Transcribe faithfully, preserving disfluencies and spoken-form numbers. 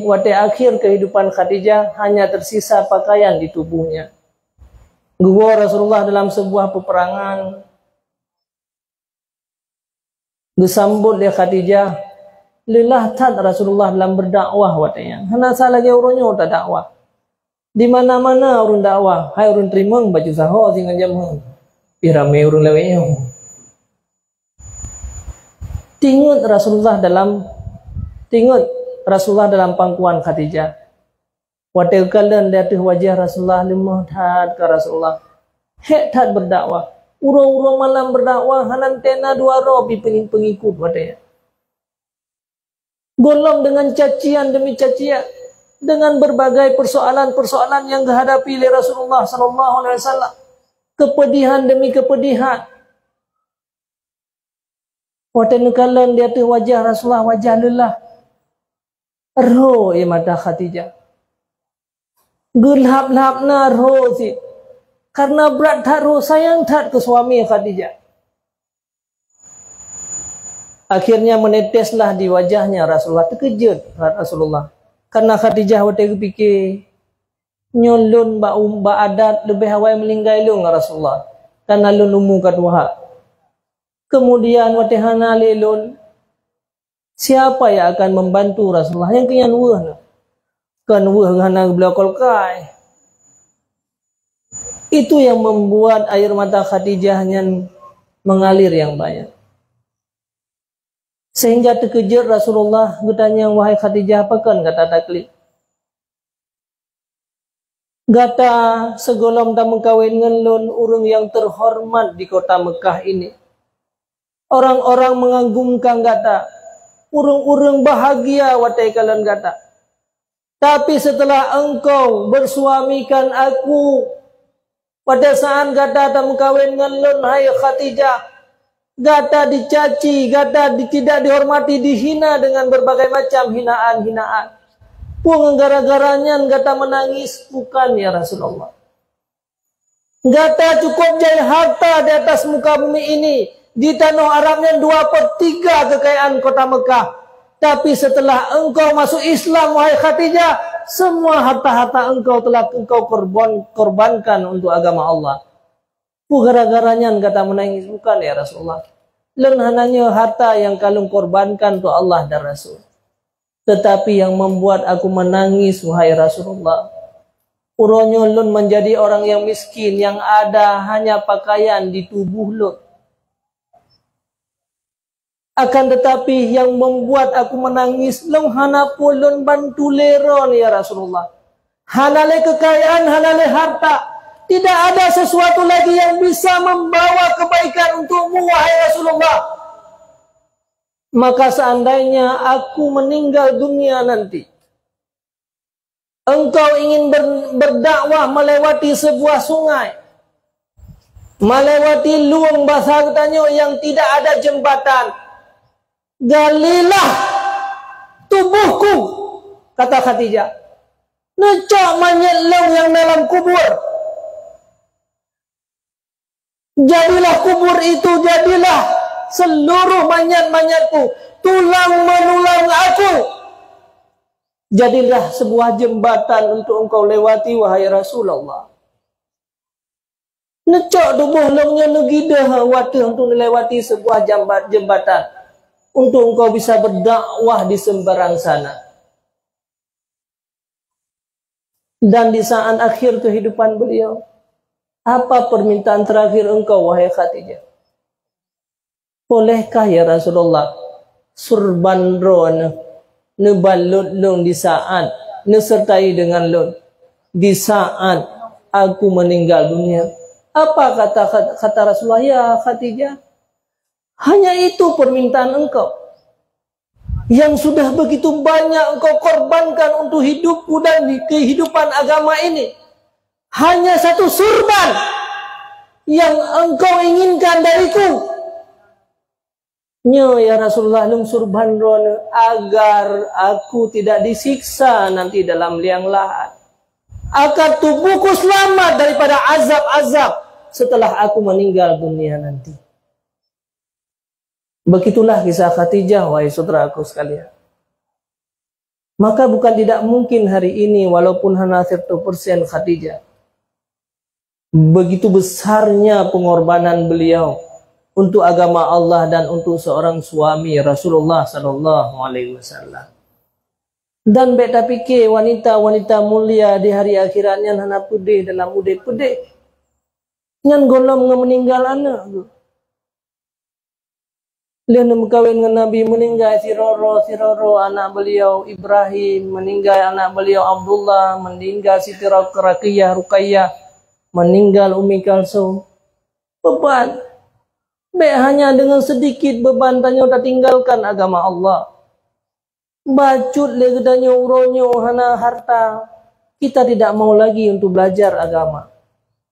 watée akhé keuhidupan Khadijah hanya teusisa pakaian di tuboh nyan. Geuwoe Rasulullah dalam seubuah peuperangan, geusambot lé Khadijah, leulah that Rasulullah dalam beudakwah watée nyan. Hana sa lagée uroe nyoe tadakwah. Di mana-mana ureuëng dakwah, hai ureuëng teurimong baju saho singoh jamheun. Pih ramé ureuëng lawét nyoe. Tingot Rasulullah dalam, tingot Rasulullah dalam pangkuan Khadijah. Watée geukalon di ateueh wajah Rasulullah, leumoh that ka Rasulullah. Hék that beudakwah. Uroe-uroe malam beudakwah, hana teuntée na dua droe pih peungikut watée nyan. Gohlom dengan cacian demi cacian, dengan berbagai persoalan-persoalan yang geuhadapi lé Rasulullah sallallahu alaihi wasallam. Keupeudihan demi keupeudihan. Watée neukalon di ateueh wajah Rasulullah, wajah leulah. Rho ie mata Khadijah. Geulhab-lhab na rho cit. Karena brat that rho, sayang that keu suami Khadijah. Akhirnya meuneteslah di wajahnya Rasulullah, teukeujot Rasulullah. Karena Khadijah watée geupike, "Nyoe lôn bak, bak adat leubeh awai meuninggai lôn ngon Rasulullah, karena lôn umu ka tuha. Keumudian watée hana lé lôn, siapa yang akan membantu Rasulullah?" Nyang keu nyan weueh na. Kon weueh hana geubloe kolkai. Itu yang membuat air mata Khadijah nyan mengalir yang banyak. Sehingga teukeujot Rasulullah geutanyong, "Wahai Khadijah, pakon gata taklik? Gata sigohlom tameukawen ngon lôn ureuëng yang terhormat di kota Mekah ini. Orang-orang mengagumkan gata, ureuëng-ureuëng bahagia watée kalon gata. Tapi setelah engkau bersuamikan aku, pada saat gata tameukawen ngon lôn, hai Khadijah, gata dicaci, gata di, tidak dihormati, dihina dengan berbagai macam hinaan-hinaan. Peue ngon gara-gara nyan gata meunangis?" "Bukan, ya Rasulullah. Gata cukup jai harta di atas muka bumi ini, di tanoh Arab nyan dua per tiga kekayaan kota Mekah. Tapi setelah engkau masuk Islam, wahai Khadijah, semua harta-harta engkau telah engkau korban, korbankan untuk agama Allah. Peue gara-gara nyan gata meunangis?" "Bukan, ya Rasulullah. Lôn hana nyoe harta nyang ka lôn korbankan untuk Allah dan Rasul. Tetapi yang membuat aku menangis, wahai Rasulullah, uroe nyoe lôn menjadi orang yang miskin, yang ada hanya pakaian di tubuh lôn. Akan tetapi yang membuat aku menangis, lôn hana peue lôn bantu lé droeneuh, ya Rasulullah. Hana lé kekayaan, hana lé harta. Tidak ada sesuatu lagi yang bisa membawa kebaikan untukmu, wahai Rasulullah. Maka seandainya aku meninggal dunia nanti, engkau ingin ber-, berdakwah melewati sebuah sungai, melewati lueng basa geutanyoe yang tidak ada jembatan, galilah tubuhku," kata Khadijah. "Neucok manyét lôn nyang dalam kubur. Jadilah kubur itu, jadilah seluruh manyét-manyétku, tulang meunulang aku. Jadilah sebuah jembatan untuk engkau lewati, wahai Rasulullah." Neucok tuboh lôn nyoe, neugideh u ateueh untuk neulewati sebuah jambat-, jembatan untuk engkau bisa berdakwah di sembarang sana. Dan di saat akhir kehidupan beliau, apa permintaan terakhir engkau, wahai Khadijah? Bolehkah, ya Rasulullah, surban droeneuh neubalot lôn di saat, neusertai dengan lôn di saat aku meninggal dunia? Apa kata, kata Rasulullah, "Ya Khadijah, hanya itu permintaan engkau, yang sudah begitu banyak engkau korbankan untuk hidupku dan di kehidupan agama ini. Hanya satu surban yang engkau inginkan dariku." "Nyoe, ya Rasulullah, lôn surban droeneuh agar aku tidak disiksa nanti dalam liang lahat, agar tubuhku selamat daripada azab-azab setelah aku meninggal dunia nanti." Begitulah kisah Khadijah, wahai saudaraku sekalian. Maka bukan tidak mungkin hari ini, walaupun hana seratus persen Khadijah, begitu besarnya pengorbanan beliau untuk agama Allah dan untuk seorang suami, Rasulullah sallallahu alaihi wasallam. Dan bèk tapike, wanita-wanita mulia di hari akhirat nyan hana peudeh dalam udeb, peudeh. Nyan gohlom ngon meuninggai aneuk. Lheueh neumeukawen ngon Nabi, meuninggai sidroe-droe, sidroe-droe, aneuk beliau Ibrahim, meuninggai aneuk beliau Abdullah, meuninggai Siti Rak-, Rakiyah, Ruqayyah, meuninggai Ummi Kalsum. Beuban. Bèk hanya deungon seudikit beuban tanyoe tatinggalkan agama Allah. Bacut lé geutanyoe uroe nyoe hana harta, kita tidak mau lagi untuk belajar agama.